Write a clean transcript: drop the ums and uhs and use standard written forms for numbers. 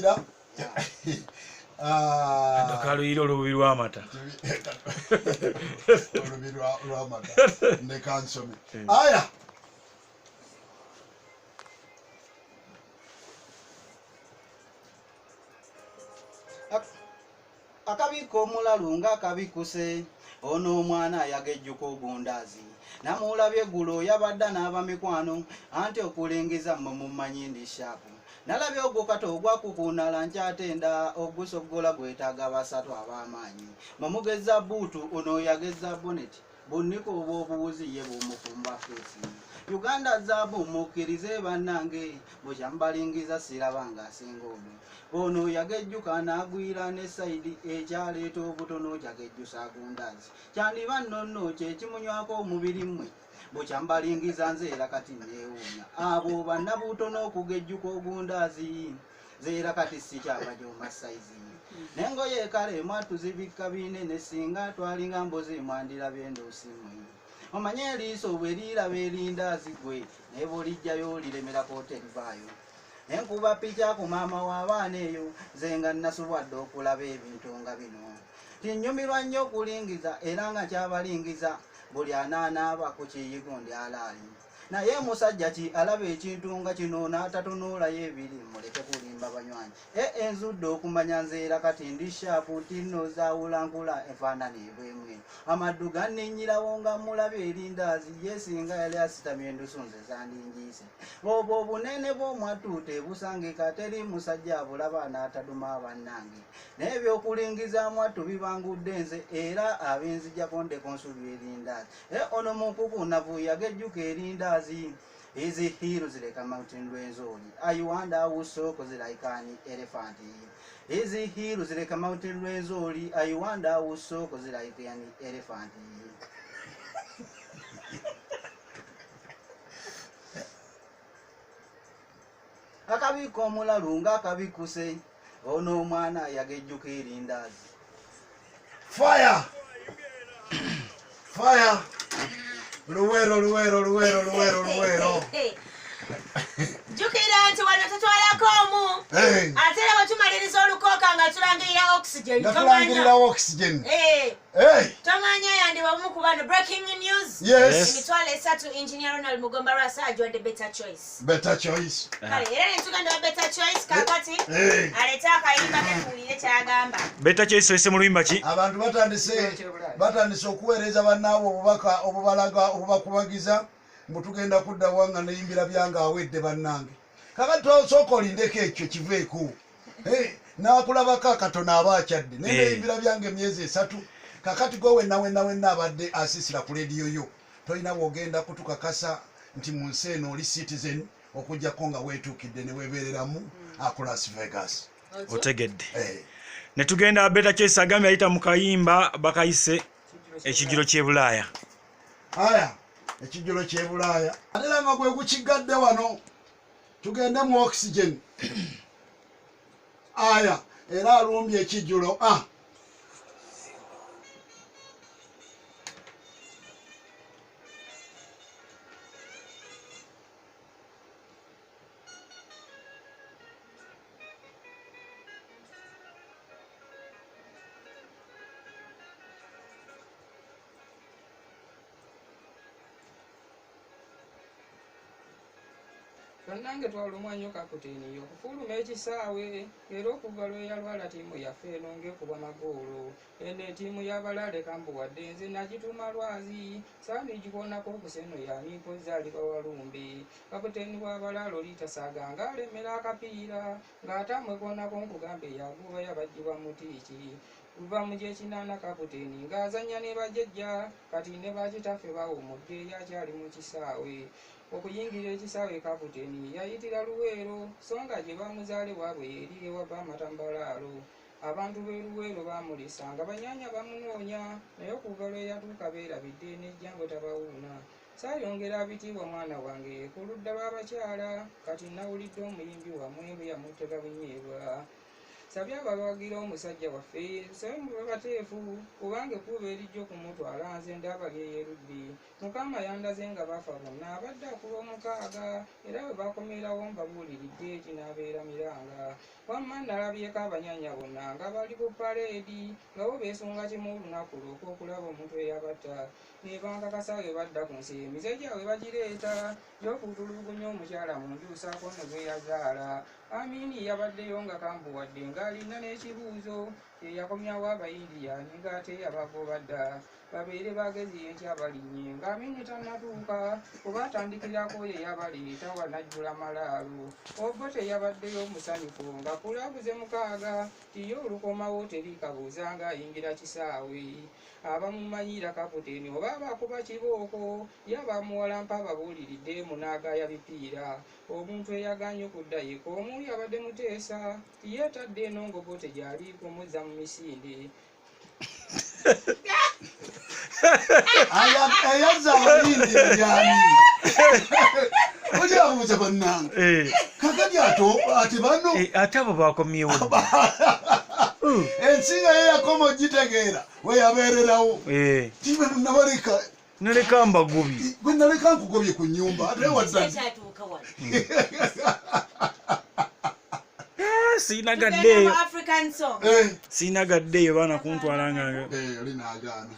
Kaluyiira. Kaluyiira olububi lw'amata. Olububi lw'amata. Ndeka nsome. Aya. Akabika omulalu nga akabikuse ono omwana yagejjuka ogundaazi namulabye eggulo yabadda n'aba mikwano anti okulengeza mmwe mumanyi ndi shaapu nalabye ogwo kata ogwakukuunala nkyatenda ogusoggola gwetaaga basatu ab'amaanyi mumugeza buutu ono yageza boneti bunniko obw'obuwuzi ye bumufumba feesi Uganda zaabu mukkirize bannange bukyambalingiza siraba ng'asinga ono ono yagejjuka n'agwira ne sayidi ekyaleeta obutono kyagejjusa agundaazi kyandiba nno nno kye kimunywako omubiri mmwe bukyambalingiza nze era kati neewuunya abo bannabutono okugejjuka ogundaazi nze era kati sikyabajooma sayizi n'engoye kale mwatuzibikka binene singa twalinga mbuzi mwandirabye endoosi mmwe omanye eriiso bwe liiraba erindaazi gwe naye bw'olijjayo liremerako terivaayo nenkuba picha ku maama w'abaana eyo nze nga nasubwadde okulaba ebintu nga bino tinnyumirwa nnyo okulingiza era nga kyabalingiza buli anaanaaba ku kiyigo ndi alaali naye musajja ki alaba ekintu nga kino n'atatunuulayo ebiri muleke kulimba banywanyi enzudde okumanya nze era kati ndi shaapu nti nno zaawula nkula enfaanana ebwemu eno amaddu ganninnyirawo nga mulabye erindaazi ye singa yali asitamye endusu nze zandingiise obwo obunene bw'omwattu tebusangika teri musajja abulaba n'ataduma bannange naye ebyokulingiza mwattu bibangudde nze era abinzijjako ndeko nsulwa erindaazi ono mukukunavu yagejjuka erindaazi Easy heels like a mountain Rwenzori. I wonder who so cause like an elephant. Easy heels like a mountain Rwenzori. I wonder who so cause like an elephant. Akabika omulalu nga akabikuse ono omwana yagejjuka erindaazi. Fire! Fire! Luwero, Luwero, Luwero, Luwero, Luwero. Jjukira nti wano tutwalako omu. Ate era bwe tumaliriza olukooka nga tulangirira oxygen. Nga tulangirira oxygen. Tomanya yandiba omu ku bano. Breaking news. Yes. Emitwalo 3 Engineer Ronald Mugomba Lwasa ajiwadde Better Choice. Better Choice. Kale era ne tugenda wa Better Choice kaakati aleete akayimba ke tuwulire ky'agamba. Better Choice oyise mu luyimba ki? Abantu batandise okuweereza bannaabwe obubaka obubalaga obubakubagiza mbu tugenda kudda wanga neyimbira byange awedde bannange. Kakati osooka olindeko ekyo kiveeko. N'akulabako akatono aba akyadde naye neyimbira byange emyezi 3. Kakati gwe wenna wenna wenna abadde asiisira ku leediyo yo tolina bw'ogenda kutukakasa nti mu nsi eno oli citizen okuggyako nga weetuukidde ne weebeereramu aku Las Vegas. Otegedde. Ne tugenda Better Choice agambye ayita mu kayimba bakayise ekijjulo ky'e Bulaaya. Aya, ekijjulo ky'e Bulaaya. Ate era nga gwe gukigadde wano tugende mu oxygen. Aya, era alumbye ekijjulo. Bannange twalumwa nnyo kapiteeni okufuluma ekisaawe era okuva lwe yalwala ttiimu yaffe eno ng'ekubwa magoolo. Eno ettiimu y'abalaale kambuwadde nze nagituuma lwazi saanigikoonako okuseno yani mpozzi aliba walumbe. Kapiteeni w'abalaale oli tasaaga ng'alemera akapiira ng'ate amwekoonako nkugambe yaguba yabaggyibwa mu tiiki. Kuva mu gy'ekinaana kapiteeni ng'azannya ne bajjajja kati ne bakitaffe bawummudde akyali mu kisaawe. Okuyingira ekisaawe kapiteeni yayitira Luweero so nga gye bamuzaale waabwe eri ewava amatambalaalo. Abantu b'e Luweero baamulisanga banyaanya bamunoonya naye okuva lwe yatuuka beerabidde n'ejjambo tabawuuna. Saayongera bitiibwa mwana wange ku ludda lw'abakyala kati nawulidde omuyimbi wammwe bwe yamutega bunyeebwa. Sabye abawagira omusajja waffe sabe mube bateefu, kubanga ekkubo erijja okumutwala nze ndaba lyeyerudde. Mukama yandaze nga bafa bonna abadde akuba omukaaga, era bwe bakomerawo mbabuuliridde kinaabeera miranga. Wamma nalabyeko abanyanya bonna nga bali ku paleedi, nga bo beesunga kimu olunaku lw'okulaba omuntu eyabatta. Ne bankakasa bwe badda ku nsi emize gyabwe bagireeta gy'okutulugunya omukyala mu nju ssaako ne gwe yazaala. Amini yabaddeyo nga kambuwadde ng'alina n'ekibuuzo ye yakomyawo Abayindi ani ng'ate yabagoba dda. Babeere bagezi enkya balinnye ng'Amini tannatuuka, kuba atandikirako ye yabaleeta wanajjula malaalo. Obote yabaddeyo omusanyufu nga kulabuze mukaaga tiye olukomawo teri kabuuza ng'ayingira kisaawe. Abamumanyira kaputeni oba abakuba kibooko ye abamuwalampa ababuuliridde munaagaya bipiira. Omuntu eyagaanye okudda yekka omu yabadde Muteesa tiye tadde eno ng'Obote gy'ali kumuzza mu misinde. Eyazza abayindi yani ojabuuza bannange. Kakati ate bano ate abo bakomyewo ensi nga ye yakoma ogitegeera weyabeererawo. Kibe nabaleka naleka mbagobye gwe naleka nkugobye ku nnyumba ate wadda Kyatuuka wano. Sirina Tugenda gaddeeyo mu African song. Sirina gaddeeyo baana kuntwala nga Oli naagaana.